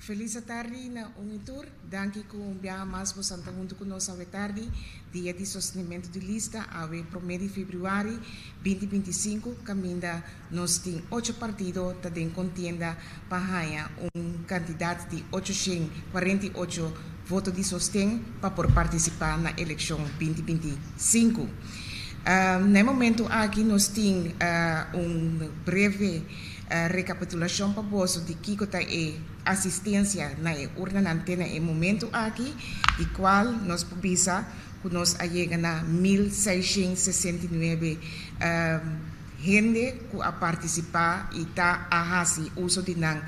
Felis tardi na un i tur. Danki ku un biaha mas boso ta huntu ku nos awe tardi, dia di sostenimentu di lista, awe 1 di febrüari 2025, kaminda nos tin ocho partido ta den kontienda pa haña un kantidat di 848 voto di sosten pa por partisipá na elekshon 2025. Na e momento aki nos tin un breve rekapitulashon pa boso di kiko ta e asistensia na e urnanan te na e momento aki, di kual nos por bisa ku nos a yega na 1669 hende ku a partisipá i ta a hasi uso di nan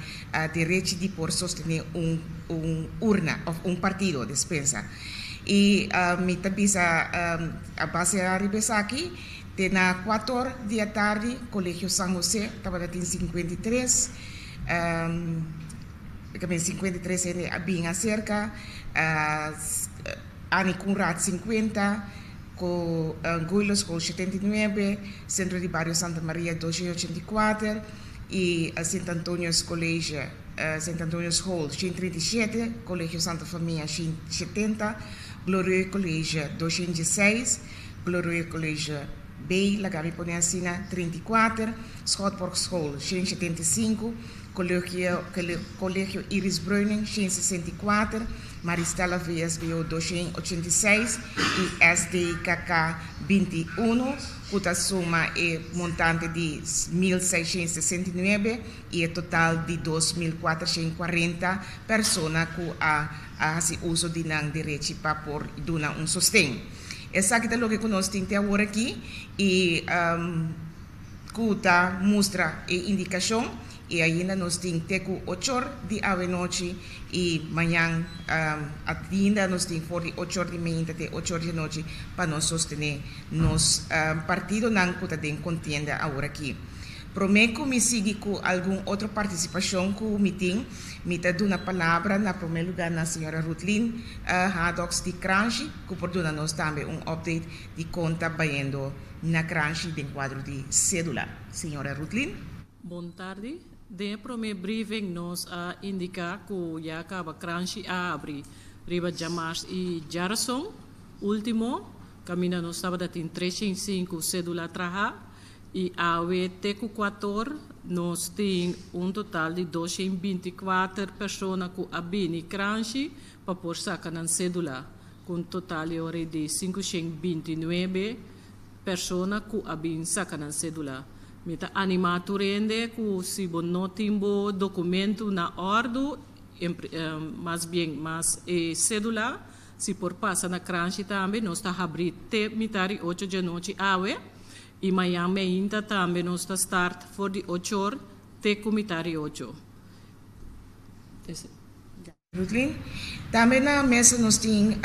derecho di por sostené un urna òf un partido, despensa. I mi ta bisa a base riba esaki, te na 4'or di atardi, Kolegio San José tabatin 53, 53 hende a bin aserka, Annie Coenraad 50, ku Guilo School 79, Sentro di Bario Santa Maria 284 i Sint Antonius College, Sint Antonius School 137, Kolegio Santa Famia 170, Glorieux College 216, Glorieux College B, laga mi pone asina, 34, Schotborg School 175, Kolegio Iris Bruining 164, Maristella VSBO 286 i SDKK 21, ku ta suma e montante di 1669 i e total di 2440 persona ku a hasi uso di nan derecho pa por duna un sosten. Esaki ta loke ku nos tin te awor aki i ku ta mustra e indikashon i ainda nos tin te ku 8'or di anochi i mañan ainda nos tin for di 8'or di mainta te 8'or di anochi pa nos sostené nos partidonan ku ta den kontienda awor aki. Promé ku mi sigui ku algun otro partisipashon ku mi tin, mi ta duna palabra na promé lugá na señora Rutlin Hadoks di Kranshi, ku por duna nos tambe un update di kon ta bayendo na Kranshi den kuadro di sédula. Señora Rutlin. Bon tardi. Den promé briefing nos a indiká ku ya kaba Kranshi a habri riba djamars i djarason último, kaminda nos tabatin 305 sédula trahá i awe te ku 4'or nos tin un total di 224 persona ku a bini Kranshi pa por saka nan sédula, ku un total di 529 persona ku a bin saka nan sédula. Mi ta animá tur hende ku si bo no tin bo dokumento na òrdu, mas bien mas e sédula, si por pasa na Kranshi tambe, nos ta habrí te 7:30 di anochi awe i mañan mainta tambe nos ta start for di 8'or te ku 7:30. Rutlin. Tambe na mesa nos tin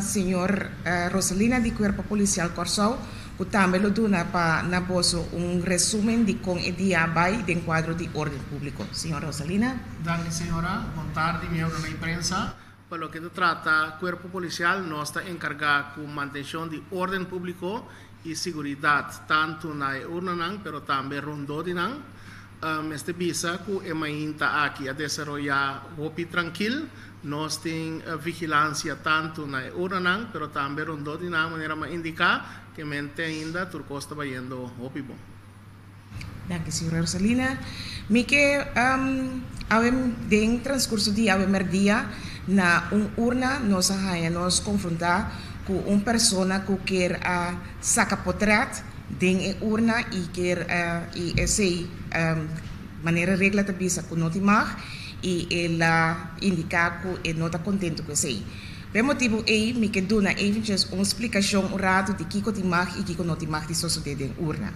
señor Rosalina di Kuerpo Polisial Kòrsou, ku tambe lo duna pa na boso un resúmen di kon e dia a bai den kuadro di órden públiko. Señor Rosalina. Danki, señora. Bon tardi, miembronan di prensa. Pa loke ta trata Kuerpo Polisial, nos ta enkargá ku mantenshon di órden públiko i siguridat tantu na e urnanan pero tambe rondó di nan. Mester bisa ku e mainta aki a desaroyá hopi trankil. Nos tin vigilansia tantu na e urnanan pero tambe rondó di nan, manera mi a indiká, ke mente ainda tur kos ta bayendo hopi bon. Danki, señora Rosalina. Mi ke awe den transkurso di awe mèrdia na un urna nos a haña nos konfrontá ku un persona ku ker a saka potrèt den e urna i ker i esei manera regla ta bisa ku no tin mag i el a indiká ku e no ta kontentu ku esei. Pa e motibu ei mi ke duna eventjes un splikashon un ratu di kiko tin mag i kiko no tin mag di sosodé den urna.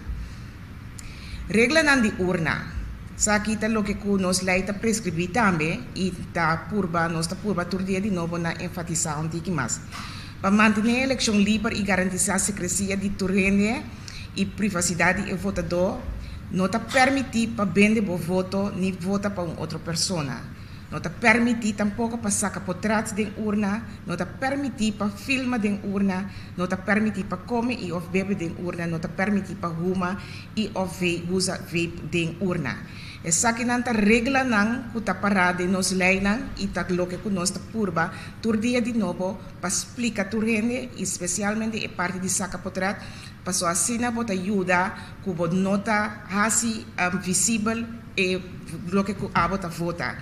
Reglanan di urna. Esaki ta loke ku nos lei ta preskribí tambe i ta purba nos ta purba tur dia di nobo na enfatisá un tiki mas. Pa mantené e elekshon liber i garantisá sekresia di tur hende i privasidat di e votadó, no ta permití pa bende bo voto ni vota pa un otro persona. No ta permití tampoko pa saka potret den urna, no ta permití pa filma den urna, no ta permití pa kome i òf bebe den urna, no ta permití pa huma i òf usa vape den urna. Esakinan ta reglanan ku ta pará den nos leinan i ta loke ku nos ta purba tur dia di nobo pa splika tur hende i spesialmente e parti di saka potret paso asina bo ta yuda ku bo no ta hasi visibel e loke ku abo ta vota.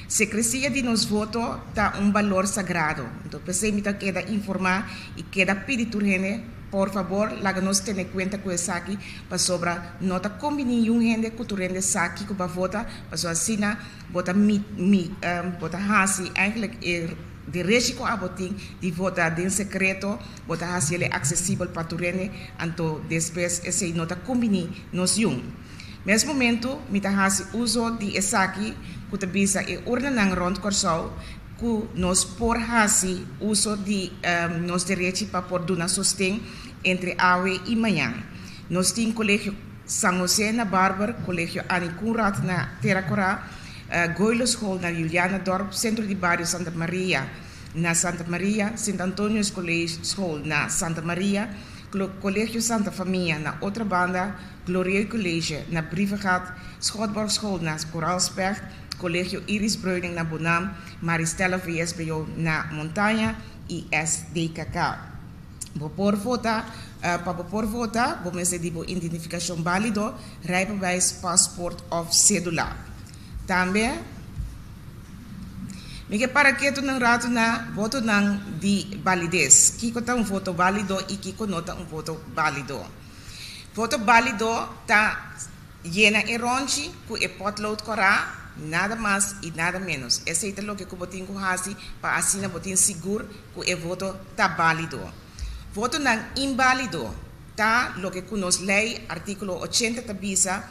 Sekresia di nos voto ta un balor sagrado. Anto p'esei mi ta keda informá i keda pidi tur hende, por fabor laga nos tene kuenta ku esaki pasobra no ta kombiní yun hende ku tur hende sa kiko bo a vota pasobra asina bo ta mi mi bo ta hasi eigenlijk e derechi ku abo tin di vota den sekreto bo ta hasi el aksesibel pa tur hende anto despues esei no ta kombiní nos yun. Mes momentu mi ta hasi uso di esaki ku ta bisa e urnanan rònt Kòrsou ku nos por hasi uso di nos derechi pa por duna sosten entre awe i mañan. Nos tin Kolegio San Jose na Barber, Kolegio Annie Coenraad na Tera Korá, Goilo School na Julianadorp, Sentro di Bario Santa Maria na Santa Maria, Sint Antonius College School na Santa Maria, Kolegio Santa Famia na Otrabanda, Glorieux College na Brievengat, Schotborgschool na Koraalspecht, Kolegio Iris Breuning na Bonam, Maristella VSBO na Montaña i SDKK. Bo por vota Pa bo por vota, bo mester di bo identifikashon bálido, rijbewijs, pasport òf sédula. Tambe, mi ke para ketu un ratu na votonan di balides. Kiko ta un voto bálido i kiko no ta un voto bálido? Voto bálido ta yena e rònchi ku e pòtlout kòrá, nada mas i nada ménos. Esei ta loke ku bo tin ku hasi pa asina bo tin sigur ku e voto ta bálido. Votonan inbálido ta loke ku nos lei, artíkulo 80 ta bisa,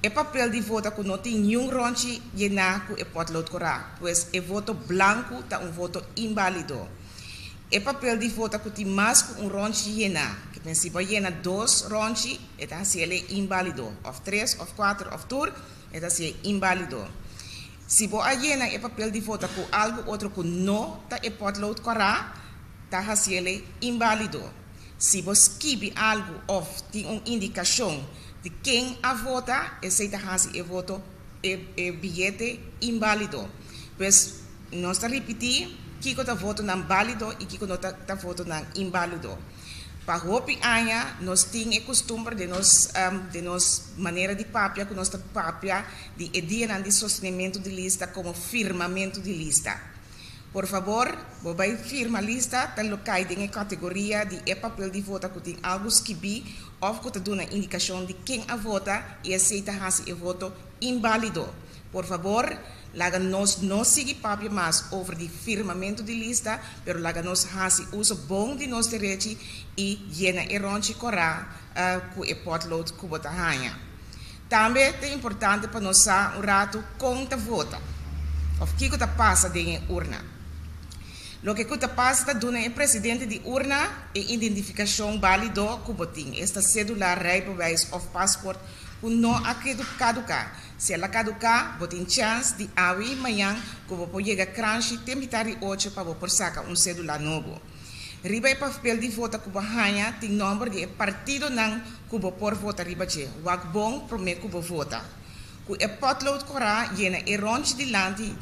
e papel di vota ku no tin niun rònchi yená ku e pòtlout kòrá. Pues e voto blanku ta un voto inbálido. E papel di vota ku tin mas ku un rònchi yená, ke men si bo a yena dos rònchi, e ta hasi el e inbálido, òf tres, òf kuater, òf tur, e ta hasi e inbálido. Si bo a yena e papel di vota ku algu otro ku no ta e pòtlout kòrá, ta hasi el e inbálido. Si bo skibi algu òf tin un indikashon di ken a vota, esei ta hasi e voto, e biyete inbálido. Pues, nos ta ripití kiko ta votonan bálido i kiko no ta votonan inbálido. Pa hopi aña nos tin e kustumber den nos den nos manera di papia ku nos ta papia di e dianan di sostenementu di lista komo firmamentu di lista. Por fabor, bo bai firma lista ta lo kai den e kategoria di e papel di vota ku tin algu skibí òf ku ta duna indikashon di ken a vota i esei ta hasi e voto inbálido. Por fabor, laga nos no sigui papia mas over di firmamentu di lista, pero laga nos hasi uso bon di nos derechi i yena e rònchi kòrá ku e pòtlood ku bo ta haña. Tambe ta importante pa nos sa un ratu kon ta vota òf kiko ta pasa den e urna. Loke ku ta pasa ta duna e presidente di urna e identifikashon bálido ku bo tin, esta sédula, rijbewijs òf pasport ku no a kaduká. Si el a kaduká, bo tin chèns di awe i mañan ku bo por yega Kranshi te mitar di ocho pa bo por saka un sédula nobo. Riba e papel di vota ku bo haña tin nòmber di e partidonan ku bo por vota riba dje. Wak bon promé ku bo vota. Ku e pòtlout kòrá yena e ròntji dilanti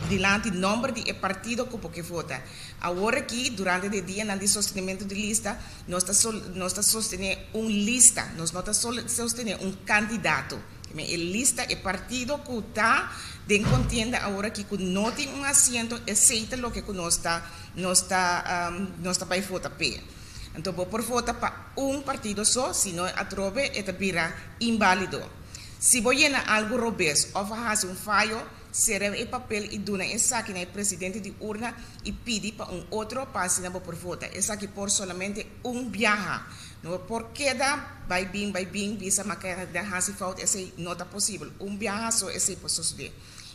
dilanti nòmber di e partido ku bo ke vota. Awor aki, durante di e dianan di sostenimentu di lista, nos ta nos ta sostené un lista, nos no ta sostené un kandidato. E lista e partido ku ta den kontienda awor aki ku no tin un asiento, esei ta loke ku nos ta nos ta nos ta bai vota p'e. Anto bo por vota pa un partido so, si no atrobe e ta bira inbálido. Si bo yena algu robes òf a hasi un fayo, sera e papel i duna esaki na e presidente di urna i pidi pa un otro pa asina bo por vota. Esaki por solamente un biaha. No por keda bai bin bai bin bisa ma keda hasi fout esei no ta posibel. Un biaha so esei por sosode.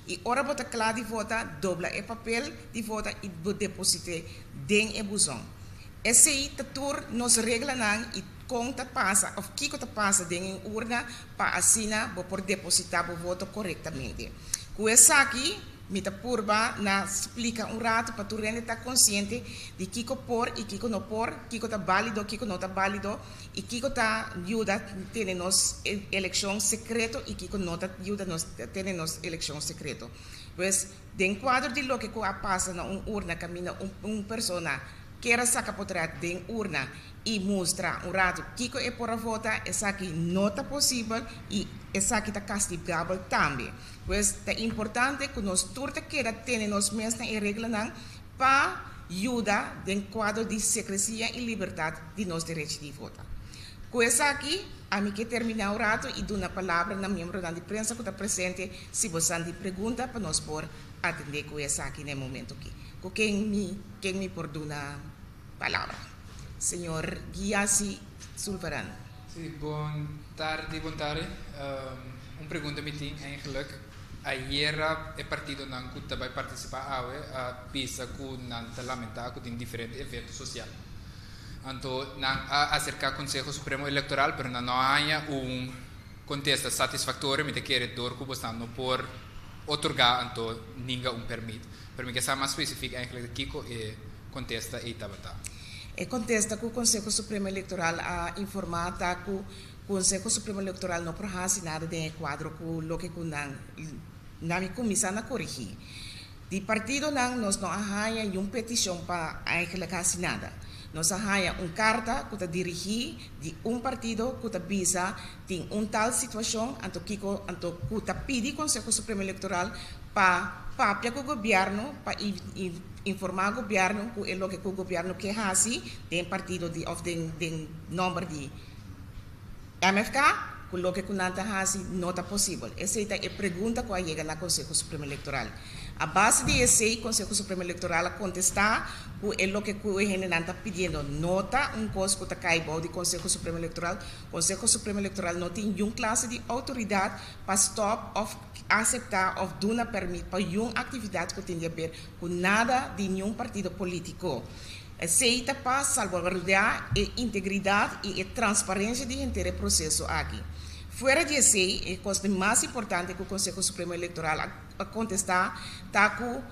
I ora bo ta kla di vota dobla e papel di vota i bo deposit'é den e buzon. Esei ta tur nos reglanan i kon ta pasa of kiko ta pasa den e urna pa asina bo por depositá bo voto korektamente. Ku esaki. Mi ta purba na splika un ratu pa tur hende ta konsiente di kiko por i kiko no por, kiko ta bálido, kiko no ta bálido i kiko ta yuda tene nos elekshon sekreto i kiko no ta yuda nos tene nos elekshon sekreto. Pues, den kuadro di loke ku a pasa na un urna kaminda un persona kier a saka potret den urna i mustra un ratu kiko e por a vota, esaki no ta posibel i esaki ta kastigabel tambe. Pues ta importante ku nos tur ta keda tene nos mes na e reglanan pa yuda den kuadro di sekresia i libertat di nos derechi di vota. Ku esaki ami ke terminá un ratu i duna palabra na miembronan di prensa ku ta presente si bosan tin pregunta pa nos por atendé ku esaki na e momento aki. Ku ken mi ken mi por duna palabra? Señor Giasi Sulvaran. Sí, bon tardi, bon tardi. Un pregunta mi tin eigenlijk. Ayera e partidonan ku ta bai partisipá awe a bisa ku nan ta lamentá ku tin diferente evento sosial. Anto nan a aserká Konseho Supremo Elektoral pero nan no a haña un kontesta satisfaktorio. Mi ta kere dor ku bosnan no por otorgá anto ninga un pèrmit. Pero mi ke sa mas spesifik eigenlijk kiko e kontesta ei tabata. E kontesta ku Konseho Supremo Elektoral a informá ta ku Konseho Supremo Elektoral no por hasi nada den e kuadro ku loke ku nan nan a kuminsá na korigí. Di partidonan nos no a haña niun petishon pa eigenlijk hasi nada. Nos a haña un karta ku ta dirigí di un partido ku ta bisa tin un tal situashon anto kiko anto ku ta pidi Konseho Supremo Elektoral pa papia ku gobièrnu pa informá gobièrnu ku e loke ku gobièrnu ke hasi den partido di òf den den nòmber di MFK ku loke ku nan ta hasi no ta posibel. Esei ta e pregunta ku a yega na Konseho Supremo Elektoral. A base di esei Konseho Supremo Elektoral a kontestá ku e loke ku e hendenan ta pidiendo no ta un kos ku ta kai bou di Konseho Supremo Elektoral. Konseho Supremo Elektoral no tin yun klase di outoridat pa stòp òf aseptá òf duna pèrmit pa yun aktividat ku tin di aber ku nada di niun partido polítiko. Esei ta pa salvaguardiá e integridat i e transparensia di henter e proseso aki. Fuera di esei, e kos di mas importante ku Konseho Supremo Elektoral a kontestá ta ku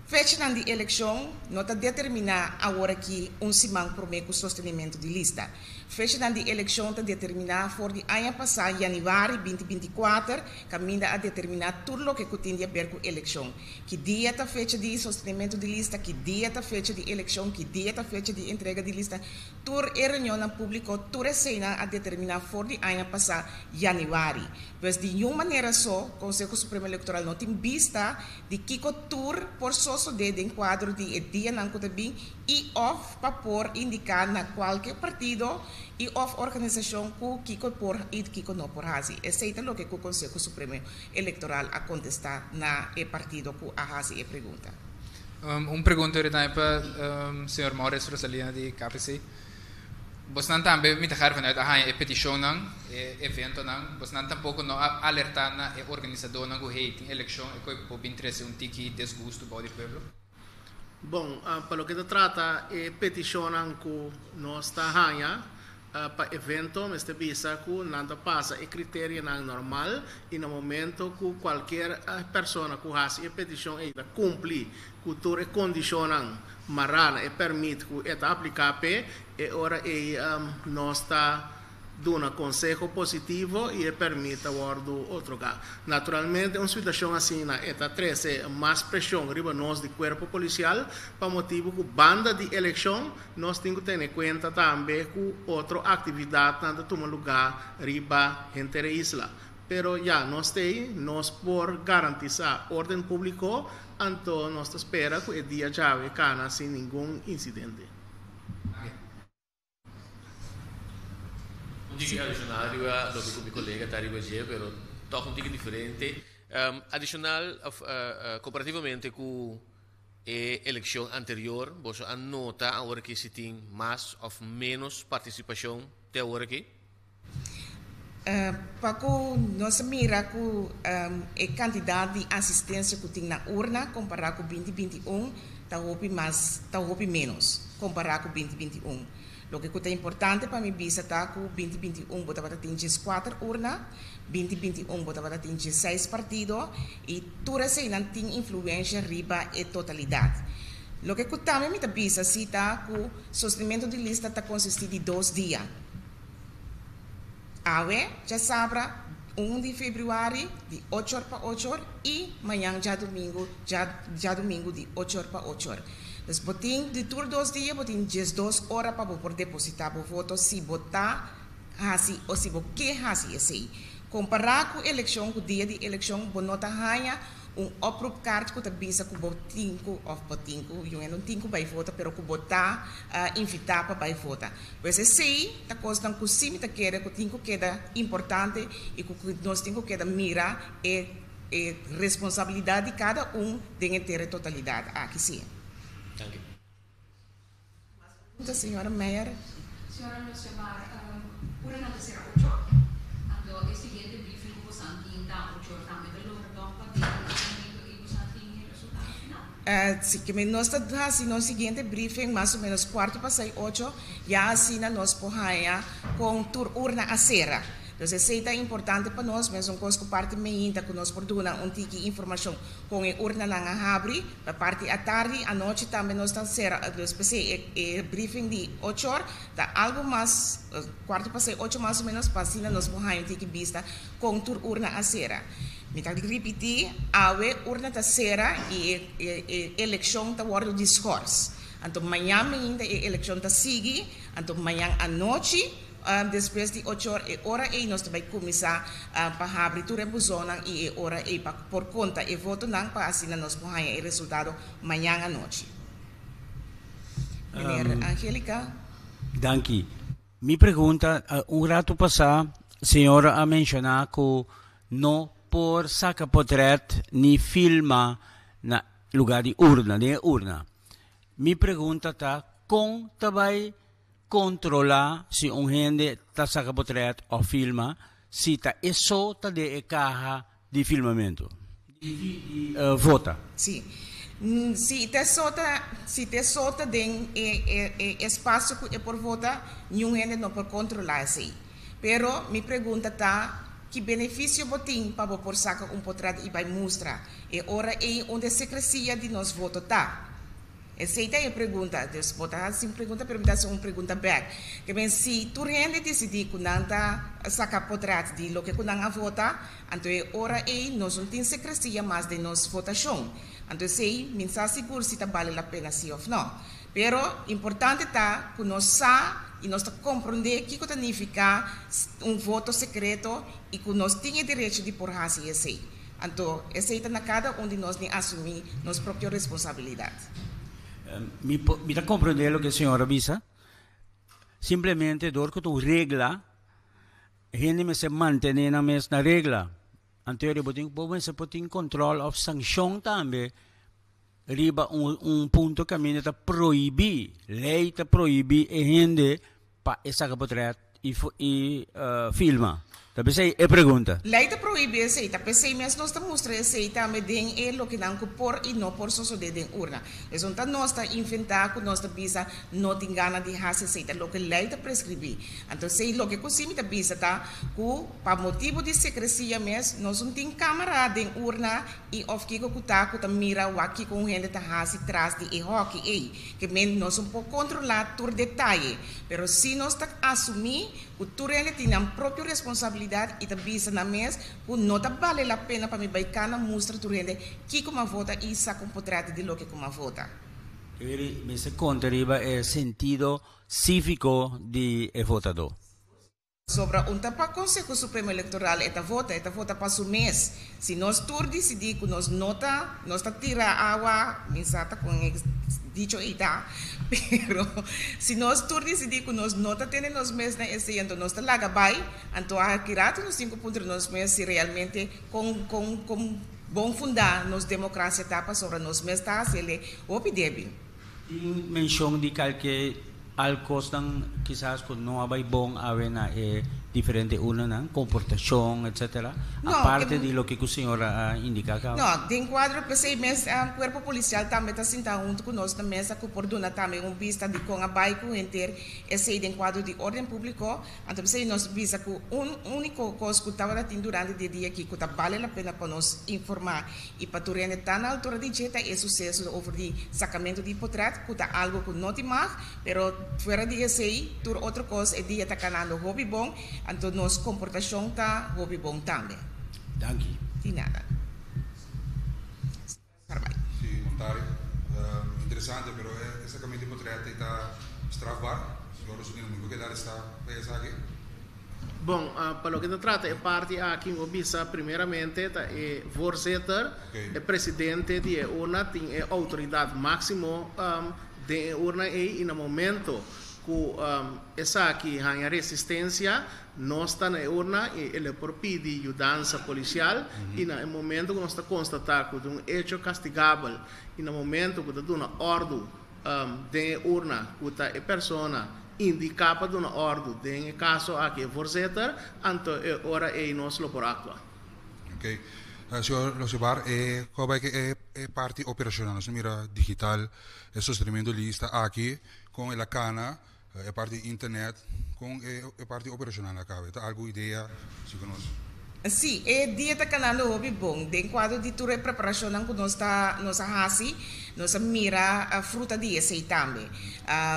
fechanan di elekshon no ta determiná aworakí un siman promé ku sostenimentu di lista. Fechanan di elekshon ta determiná for di aña pasá yanüari 2024, kaminda a determiná tur loke ku tin di aber ku elekshon. Ki dia ta fecha di sostenimentu di lista, ki dia ta fecha di elekshon, ki dia ta fecha di entrega di lista. Tur e reunionnan públiko, tur eseinan a determiná for di aña pasá yanüari. Pues di niun manera so Konseho Supremo Elektoral no tin bista di kiko tur por sosodé den kuadro di e dianan ku ta bin i òf pa por indiká na kualke partido i òf organisashon ku kiko por i kiko no por hasi. Esei ta loke ku Konseho Supremo Elektoral a kontestá na e partido ku a hasi e pregunta. Un pregunta ahorita tambe pa señor Maurice Rosalina di KPC. Bosnan tambe mi ta gaar vanuit a haña e petishonnan, e eventonan. Bosnan tampoko no a alertá na e organisadónan ku hey tin elekshon e koe por bin trese un tiki desgusto bou di pueblo? Bon, pa loke ta trata e petishonnan ku nos ta haña pa evento mester bisa ku nan ta pasa e kriterianan normal i na momento ku kualkier persona ku hasi e petishon ei ta kumpli ku tur e kondishonnan mará na e pèrmit ku e ta apliká p'e, e ora ei nos ta duna konseho positivo i e pèrmit ta wòrdu otrogá. Naturalmente un situashon asina e ta trese mas preshon riba nos di kuerpo polisial pa motibu ku banda di elekshon Nos tin ku tene kuenta tambe ku otro aktividatnan ta tuma lugá riba henter e isla. Pero ya nos t'ei, nos por garantisá órden públiko, anto nos ta spera ku e dia djawe kana sin ningun insidente. Un tiki adishonal riba loke ku mi kolega ta riba dje, pero tòg un tiki diferente. Adishonal òf komparativamente ku E elekshon anterior, boso a nota awor aki si tin mas òf ménos partisipashon te awor aki? Pa ku nos a mira ku e kantidat di asistensia ku tin na urna kompará ku 2021 ta hopi mas, ta hopi ménos kompará ku 2021. Loke ku ta importante pa mi bisa ta ku 2021 bo tabata tin 14 urna, 2021 bo tabata tin 16 partido i tur eseinan tin influensia riba e totalidat. Loke ku tambe mi ta bisa si ta ku sostenimentu di lista ta konsistí di 2 dia. Awe, djasabra, 1 di febrüari, di 8 or pa 8 or i mañan djadumingu, djadumingu di 8 or pa 8 or. Dus bo tin di tur 2 dia bo tin 12 ora pa bo por depositá bo voto si bo ta hasi o si bo ke hasi esei. Kompará ku elekshon, ku dia di elekshon bo no ta haña un oproepkaart ku ta bisa ku bo tin ku òf bo tin ku, yu no tin ku bai vota pero ku bo ta invitá pa bai vota. Pues esei ta kosnan ku sí mi ta kere ku tin ku keda importante i ku nos tin ku keda mira e e responsabilidat di kada un den henter e totalidat aki sí. Danki. Mas pregunta, señora Meijer? Señora Lucemar, ora nan ta sera 8 or, anto e siguiente briefing ku bosan tin ta 8 or tambe ta logra tòg pa den e momento ei bosan tin e resultado final? Si ke nos ta hasi nos siguiente briefing mas o menos kuarto pasai ocho, ya asina nos por haña kon tur urna a sera. Dus esei ta importante pa nos, mesun kos ku parti meinta ku nos por duna un tiki informashon kon e urnanan a habri, pa parti atardi, anochi tambe nos ta sera, dus p'esei e e briefing di ocho or ta algu mas, kuarto pasai ocho mas o menos, pa asina nos por haña un tiki bista kon tur urna a sera. Mi ta ripití, awe urna ta sera i e e e elekshon ta wòrdu di skòrs. Anto mañan mainta e elekshon ta sigui, anto mañan anochi despues di ocho or, e ora ei nos ta bai kuminsá pa habri tur e buzonnan i e ora ei pa por konta e votonan pa asina nos por haña e resultado mañan anochi. Meneer Angelica. Danki. Mi pregunta, un ratu pasá señora a menshoná ku no por saka potrèt ni filma na lugá di urna, den e urna. Mi pregunta ta kon ta bai kontrolá si un hende ta saka potrèt òf filma si ta e so ta den e kaha di filmamentu, di vota? Sí. Si ta e so ta, si ta e so ta den e e espasio ku e por vota, niun hende no por kontrolá esei. Pero mi pregunta ta, ki benefisio bo tin pa bo por saka un potrèt i bai mustra e ora ei unda e sekresia di nos voto ta? Esei ta e pregunta. Dus bo ta hasi un pregunta pero mi ta hasi un pregunta bèk. Ke men si tur hende disidí ku nan ta saka potrèt di loke ku nan a vota, anto e ora ei nos no tin sekresia mas den nos votashon. Anto esei mi sa sigur si ta bale la pena si òf nò. Pero importante ta ku nos sa i nos ta komprondé kiko ta nifiká un voto sekreto i ku nos tin e derecho di por hasi esei. Anto esei ta na kada un di nos di asumí nos propio responsabilidat. Mi mi ta komprondé loke señor a bisa. Simplemente dor ku ta un regla, hende mester mantené nan mes na regla. Anto yori bo tin bo mester por tin kontrol òf sanshon tambe riba un un punto kaminda ta prohibí, lei ta prohibí e hende pa e saka potrèt i i filma. Ta p'esei e pregunta. Lei ta prohibí esei, ta p'esei mes nos ta mustra esei tambe den e lokenan ku por i no por sosodé den urna. Esun ta nos ta inventá ku nos ta bisa no tin gana di hasi esei, ta loke lei ta preskribí. Anto esei loke ku si mi ta bisa ta ku pa motibu di sekresia mes nos no tin kamara den urna i òf kiko ku ta ku ta mira wak kiko un hende ta hasi tras di e hòki ei. Ke men nos no por kontrolá tur detaye, pero si nos ta asumí ku tur hende tin nan propio responsabilidat i ta bisa nan mes ku no ta bale la pena pa mi bai kana mustra tur hende kiko m'a vota i saka un potrèt di loke ku m'a vota. Eri mester konta riba e sentido síviko di e votadó. Sobra un ta pa Conseho Supremo Electoral e ta vota, e ta vota pa su mes. Si nos tur dicidi cu nos no ta, nos ta tira awa, mi sa ta con e dicho ey ta, pero si nos tur dicidi cu nos no ta tene nos mes na esey, anto nos ta laga bay, anto aki rato nos tin cu puntra nos mes si realmente con, con, con bon funda nos democracia ta, pasobra nos mes ta haciele hopi debil. Tin menshon di kalke al kosnan kisas ku no a bai bon awe na e diferente urnanan, komportashon etc. No, Aparte ke di loke ku señora a indiká kaba. No, den kuadro p'esei mes Kuerpo Polisial tambe ta sinta huntu ku nos na mesa ku por duna tambe un bista di kon a bai ku henter esei den kuadro di orden públiko. Anto p'esei nos bisa ku un úniko kos ku tabata tin durante di e dia aki ku ta bale la pena pa nos informá i pa tur hende ta na altura di dje ta e suseso over di sakamentu di potrèt ku ta algu ku no tin mag, pero fuera di esei tur otro kos e dia ta kanando hopi bon, anto nos komportashon ta hopi bon tambe. Danki. Di nada. Sarbay. Si, Montari. Interesante, pero e sacamento di potret ei ta strafbaar? Si ora su dinamico keda aresta pa esaki? Bon, pa loke ta trata e parti aki mi bisa primeramente ta e voorzitter, e presidente di e urna tin e autoridad maximo den e urna ei y na momento cu esaki haña resistencia Nos ta na e urna i el e por pidi yudansa polisial i na e momento ku nos ta konstatá ku ta un echo kastigabel i na momento ku ta duna òrdu den e urna ku ta e persona indiká pa duna òrdu den e kaso aki e voorzitter, anto e ora ei nos lo por aktua. Oké. Señor Losibar, e kua bai ke e parti operashonal? Nos a mira digital, e sostenimiento di lista aki kon el a kana. E parti di internet con e parti operacional a caba? E ta algo idea si cu nos. Si, e dia ta canando hopi bon. Den cuadro di tur e preparacionnan cu nos ta nos a haci, nos a mira fruta di esey tambe.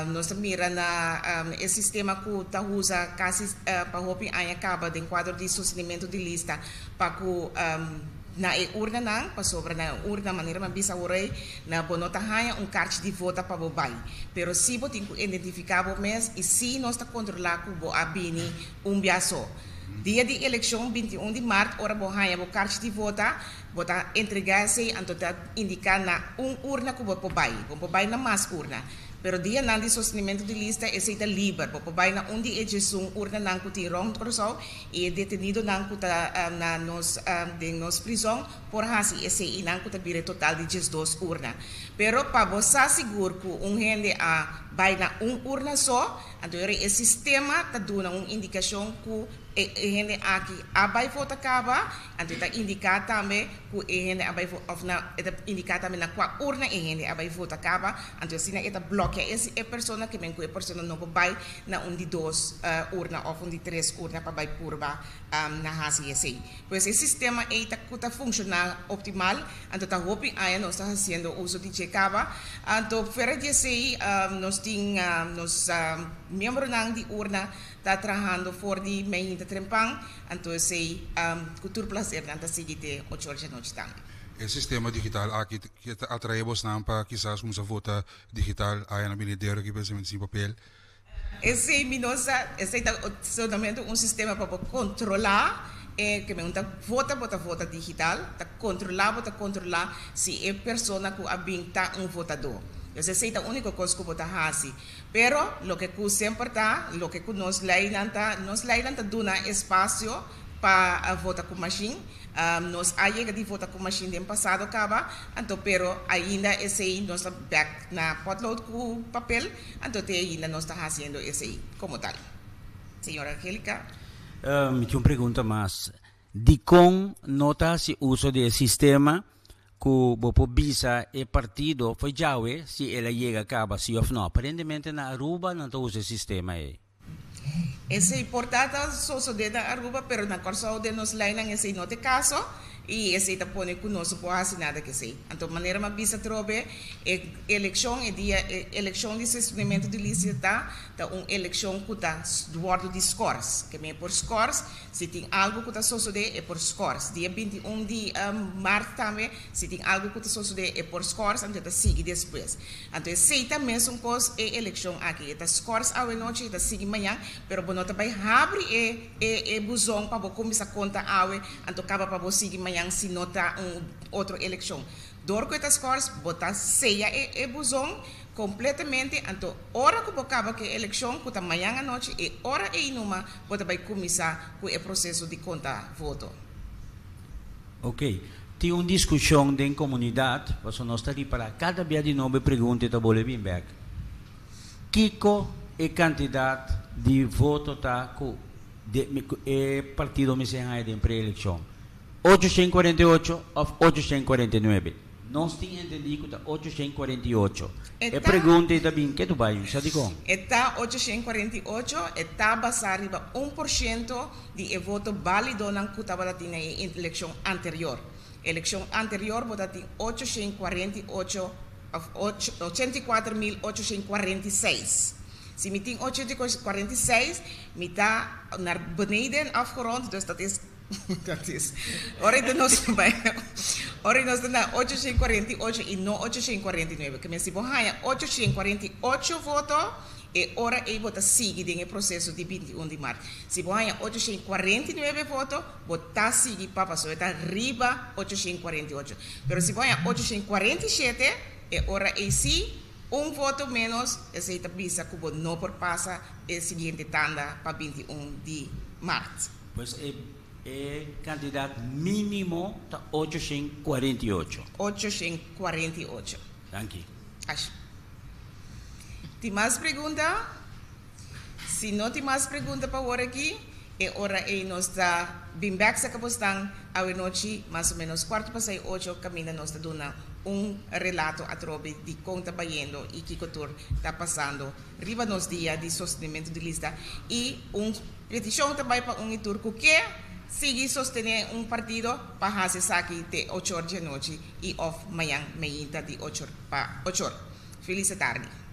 Nos ta mira na e sistema cu ta usa casi pa hopi aña caba den cuadro di sostenimento di lista pa cu na e urnanan, pasobra na e urna manera mi a bisa awor ey, Na bo no ta haña un karchi di vota pa bo bai, pero si bo tin ku identifiká bo mes i si nos ta kontrolá ku bo a bini un bia so. Dia di elekshon, 21 di mart, ora bo haña bo karchi di vota, bo ta entregá esei anto ta indiká na un urna ku bo por bai. Bo por bai na mas urna, pero dianan di sostenimentu di lista esei ta liber. Bo por bai na un di e 11 urnanan ku tin rònt Kòrsou i e detenidonan ku ta na nos den nos prizòn Por hasi esei i nan ku ta bira e total di 12 urna. Pero pa bo sa sigur ku un hende a bai na un urna so, anto yora e sistema ta duna un indikashon ku e hende aki a bai vota kaba, anto e ta indiká tambe ku e hende a bai òf na e ta indiká tambe na kua urna e hende a bai vota kaba, anto asina e ta blòkia e persona ke men ku e persona no por bai na un di dos urna òf un di tres urna pa bai purba na hasi esei. Pues e sistema ei ta ku ta funshoná optimal, anto ta hopi aña nos ta hasiendo uso di dje kaba. Anto fuera di esei nos tin nos miembronan di urna ta trahando for di meinta trempan, anto esei ku tur plaser nan ta sigui te ocho or djanochi tambe. E sistema digital aki ke ta atraé bosnan pa kisas kuminsá vota digital aya na binidero ki pensamentu sin papel? Esei mi no sa, esei ta solamente un sistema pa bo controla e ke men ta vota, bo ta vota digital, ta controla bo ta controla si e persona cu a bin ta un votador. Dus esei ta unico cos cu bo ta haci. Pero loke cu semper ta, loke cu nos leynan ta, nos leynan ta duna espacio pa vota cu machine. Nos a yega di vota ku mashin den pasado kaba, anto pero ainda esei nos ta bek na potlood ku papel, anto te ainda nos ta hasiendo esei komo tal. Señor Angelica. Mi tin un pregunta mas. Dikon no ta hasi uso di e sistema ku bo por bisa e partido fo'i djawe si el a yega kaba si òf no? Aparentemente na Aruba nan ta usa e sistema ei. Esei por ta ta sosodé na Aruba, pero na Kòrsou den nos leinan esei no ta e kaso i esei ta pone ku nos no por hasi nada ku esei. Anto manera mi a bisa atrobe, e elekshon e dia e elekshon di sostenimentu di lista ta ta un elekshon ku ta wòrdu di skòrs. Ke men por skòrs si tin algu ku ta sosodé e por skòrs. Dia 21 di mart tambe si tin algu ku ta sosodé e por skòrs anto e ta sigui despues. Anto esei ta mesun kos e elekshon aki. E ta skors awenochi, e ta sigui mañan, pero bo no ta bai habri e e e buzon pa bo kuminsá konta awe, anto kaba pa bo sigui mañan si no ta un otro elekshon. Dor ku e ta skors, bo ta seya e e buzon kompletamente, anto ora ku bo kaba ku e elekshon, ku ta mañan anochi, e ora ei numa bo ta bai kuminsá ku e proseso di konta voto. Ok. Tin un diskushon den komunidat, pasobra nos ta ripará kada bia di nobo e pregunta e ta bole bin bèk. Kiko e kantidat di voto ta ku De, e partido mester haña den pre-elekshon. 848 òf 849. Nos tin entendí ku ta 848. E pregunta ei ta bin ke tu bai, sa dikon? E ta 848, e ta basá riba 1% di e voto bálidonan ku tabata tin na e elekshon anterior. Elekshon anterior bo ta tin 848 òf 84.846. Si mi tin 846, mi ta naar beneden afgerond, dus dat is dat is ora nos bai ora nos ta na 848 i no 849. Ke men si bo haña 848 voto, e ora ei bo ta sigui den e proseso di 21 di mart. Si bo haña 849 voto, bo ta sigui pa pasobra e ta riba 848. Pero si bo haña 847, e ora ei sí, un voto ménos, esei ta bisa ku bo no por pasa e siguiente tanda pa 21 di mart. Pues e kantidat mínimo ta 848. 848. Danki. Ash. Tin mas pregunta? Si no tin mas pregunta pa awor aki, e ora ei nos ta bin bèk saka bosnan awenochi mas o ménos 8:15, kaminda nos ta duna un relato atrobe di kon ta bayendo i kiko tur ta pasando riba nos dia di sostenimentu di lista, i un petishon ta bai pa un i tur ku ke sigui sostené un partido pa hasi esaki te 8 or di anochi i òf mañan meinta di 8 or pa 8 or. Felis tardi.